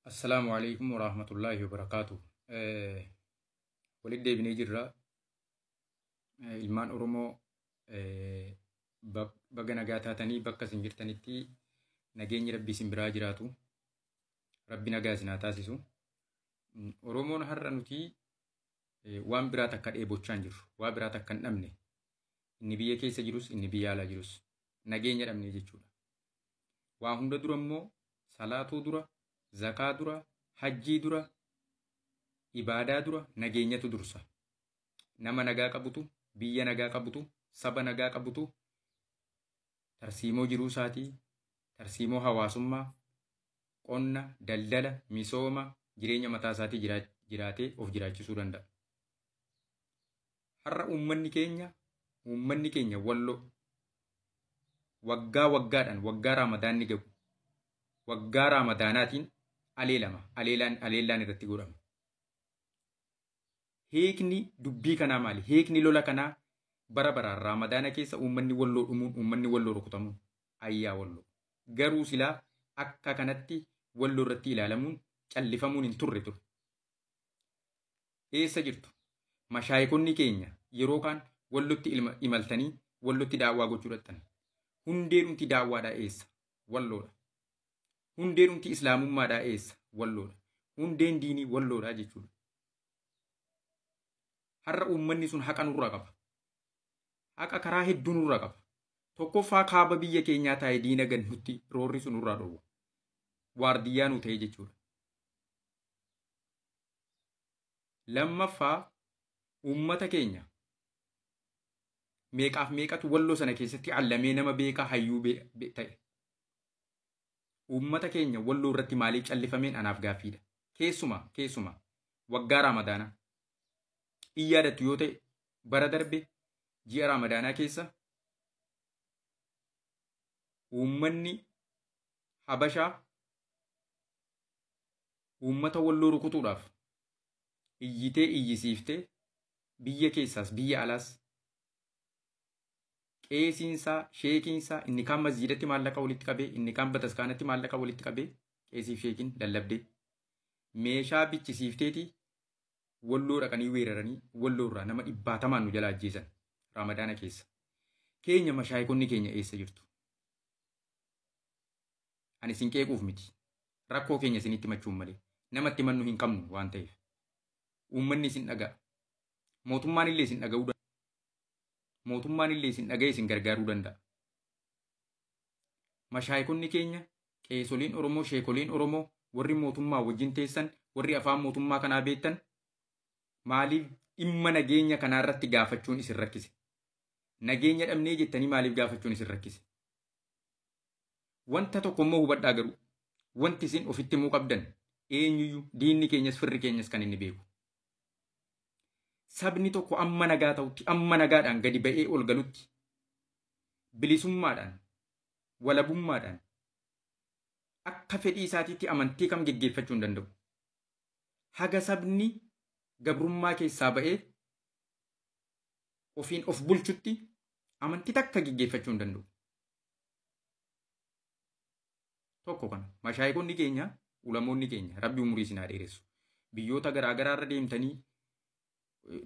Assalaamu alaikum warahmatullaahi wabarakaatu. Walitti deebinee jirra. Ilmaan Oromoo, baga nagaa taatanii bakka isin jirtanitti nageenyi Rabbi isin biraa jiraatu. Rabbi nagaa isin haa taasisu. Oromoon har'a nuti waan biraa takka dheebochaa hin jirru. Waa biraa takka hin dhabne. Inni biyya keessa jirus, inni biyya alaa jirus nageenya dhabne jechuudha. Waa hunda dura immoo, salaatuu dura, zakaa dura, hajjii dura, ibaadaa dura nageenyatu dursa. Nama nagaa qabutu, biyya nagaa qabutu, saba nagaa qabutu tarsiimoo jiruu isaatii, tarsiimoo hawaasummaa, qonna, daldala, misooma, jireenya mataa isaatii jiraatee of jiraachisuu danda'a. Har'a uummanni keenya Walloo waggaa waggaadhaan, waggaa Raamadaanni gahu, waggaa Raamadaanaatiin aleelama, aleellaan irratti godhama. Hiikni dubbii kanaa maali? Hiikni lola kanaa, bara baraan Raamadaana keessa uummanni Walloo dhumuun, uummanni Walloo rukutamuun, ayyaa Walloo. Garuu silaa akka kanatti Walloo irratti ilaalamuun, callifamuun hin turre ture. Eessa jirtu? Mashaayikonni keenya yeroo kaan Wallotti imaltanii Wallotti daawwaa gochuu dhaqxan. Hundee dhumti daawwaadhaa eessa? Walloodha. Hundee dhumti islaamummaadhaa eessa? Walloodha. Hundeen diinii Walloodha jechuudha. Har'a uummanni sun haqa nurraa qaba. Haqa karaa hedduu nurraa qaba. Tokkoffaa, kaaba biyya keenyaa taa'ee diina gannutti roorri sun nurraa dhowwa. Waardiyyaa nu ta'e jechuudha. Lammaffaa, uummata keenya meeqaaf meeqatu Walloo sana keessatti allamee nama beekaa hayyuu ta'e. Uummata keenya Walloo irratti maaliif callifameen anaaf gaaffiidha. Keessuma waggaa Raamadaanaa. In yaadattu yoo ta'e, bara darbe ji'a Raamadaanaa keessa uummanni Habashaa uummata Walloo rukutuudhaaf iyyitee iyyisiiftee, biyya keessaas biyya alaas, qeesiinsaa, sheekiinsaa, inni kaan masjiidatti maallaqa walitti qabee, inni kaan bataskaanatti maallaqa walitti qabee, qeesiif sheekiin lallabdee meeshaa bichisiifteeti Walloo dhaqanii weeraranii Walloo irraa nama dhibbaatamaan nu jala ajjeesan Raamadaana keessa. Keenya mashaayikonni keenya eessa jirtu? Ani isin qeequuf miti. Rakkoo keenya isinitti himachuun malee. Namatti himannu hin qabnu waan ta'eef. Uummanni isin dhaga'a. Mootummaan illee isin dhaga'uu danda'a. Mootummaan illee isin dhaga'ee isin gargaaruu danda'a. Mashaayikonni keenya, qeesoliin Oromoo, sheekoliin Oromoo, warri mootummaa wajjin teessan, warri afaan mootummaa kanaa beektan, maaliif dhimma nageenya kanaa irratti gaafachuun isin rakkise? Nageenya dhabnee jettanii maaliif gaafachuun isin rakkise? Wanta tokko immoo hubadhaa garuu, wanti isin ofitti himuu qabdan, eenyuyyuu, diinni keenyas firri keenyas kan inni beeku. Sabni tokko amma nagaa ta'utti, amma nagaadhaan gadi ba'ee ol galutti, bilisummaadhaan, walabummaadhaan, akka fedhii isaatiitti amantii kam geggeeffachuu hin danda'u. Haga sabni gabrummaa keessaa ba'ee ofiin of bulchutti amantii takka geggeeffachuu hin danda'u. Tokko kana, mashaayikonni keenya, ulamoonni keenya, Rabbi umurii isin haa dheeressu. Biyyoota garaa garaa irra deemtanii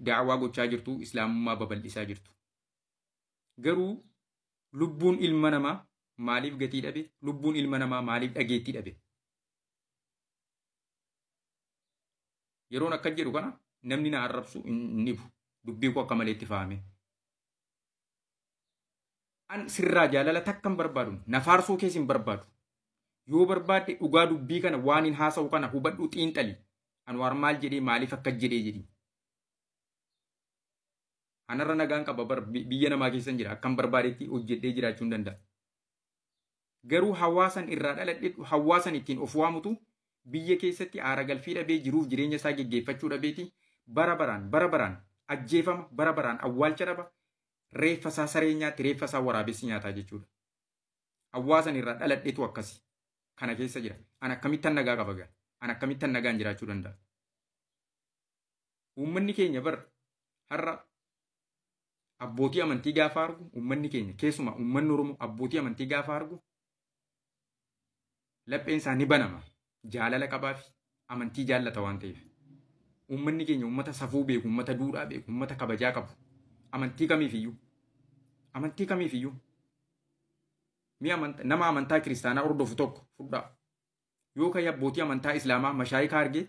daawwaa gochaa jirtu, islaamummaa babal'isaa jirtu. Garuu lubbuun ilma namaa maaliif gatii dhabe? Lubbuun ilma namaa maaliif dhageettii dhabe? Yeroon akka jedhu kana namni na arrabsu hin dhibu. Dubbii koo akka maleetti fahamee. An sirraa jaalala takka hin barbaadu. Na faarsuu keessa hin barbaadu. Yoo barbaadde dhugaa dubbii kana, waan hin haasa'u kana hubadhu, xiinxali. Anwaar maal jedhee, maaliif akka jedhee jedhi. Anarra nagaan qaba bar, biyya namaa keessa jira, akkan barbaadetti hojjedhee jiraachuu hin danda'a. Garuu hawaasan irraa dhaladhe, hawaasan ittiin of waamutu biyya keessatti aara galfii dhabee, jiruuf jireenya isaa geggeeffachuu dhabeeti bara baraan, bara baraan ajjeefama, bara baraan awwaalcha dhaba, reeffa isaa saree nyaatti, reeffa isaa waraabessi nyaataa jechuudha. Hawaasan irraa dhaladhetu akkasi kana keessa jira. An akkamittan nagaa qaba gaa? An akkamittan nagaan jiraachuu danda'a? Uummanni keenya bar har'a abbootii amantii gaafa argu, uummanni keenya, keessumaa uummanni Oromoo, abbootii amantii gaafa argu lapheen isaa ni banama. Jaalala qabaaf, amantii jaallata waan ta'eef. Uummanni keenya uummata safuu beeku, uummata duudhaa beeku, uummata kabajaa qabu. Amantii kamiifiyyuu. Amantii kamiifiyyuu. Mi'a nama amantaa kiristaanaa hordofu tokko fudhaa. Yoo kan abbootii amantaa islaamaa mashaayikaa argee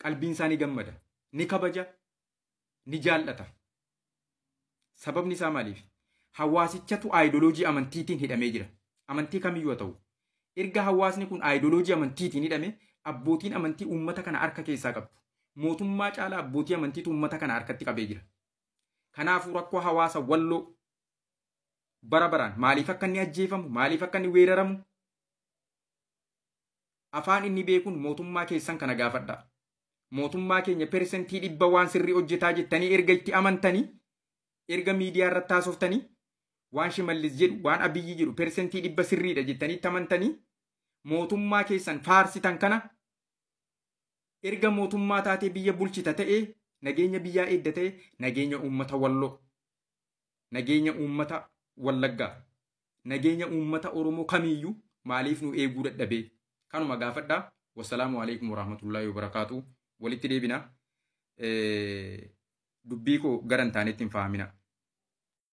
qalbiin isaa ni gammada, ni kabaja, ni jaallata. Sababni isaa maaliif? Hawaasichatu aayidooloojii amantiitiin hidhamee jira. Amantii kamiyyuu haa ta'u. Erga hawaasni kun aayidooloojii amantiitiin hidhame, abbootiin amantii uummata kana harka keessaa qabdu. Mootummaa caalaa abbootii amantiitu uummata kana harkatti qabee jira. Kanaafuu rakkoo hawaasa Walloo bara baraan maaliif akka inni ajjeefamu, maaliif akka inni weeraramu, afaan inni beekuun mootummaa keessan kana gaafadha. Mootummaa keenya 100% waan sirrii hojjetaa jettanii erga itti amantanii, erga miidiyaa irratti haasoftanii, waan Shimallis jedhu, waan Abiyyi jedhu 100% sirriidha jettanii itti amantanii, mootummaa keessan faarsitan kana, erga mootummaa taatee biyya bulchita ta'ee, nageenya biyyaa eedda ta'e, nageenya uummata Walloo, nageenya uummata Wallaggaa, nageenya uummata Oromoo kamiiyyuu maaliif nu eeguu dadhabee? Kanuma gaafadhaa. Wassalaamu alaikum warahmatullaahi wabarakaatu. Walitti deebina. Dubbii koo gara hin taanetti hin fahamina.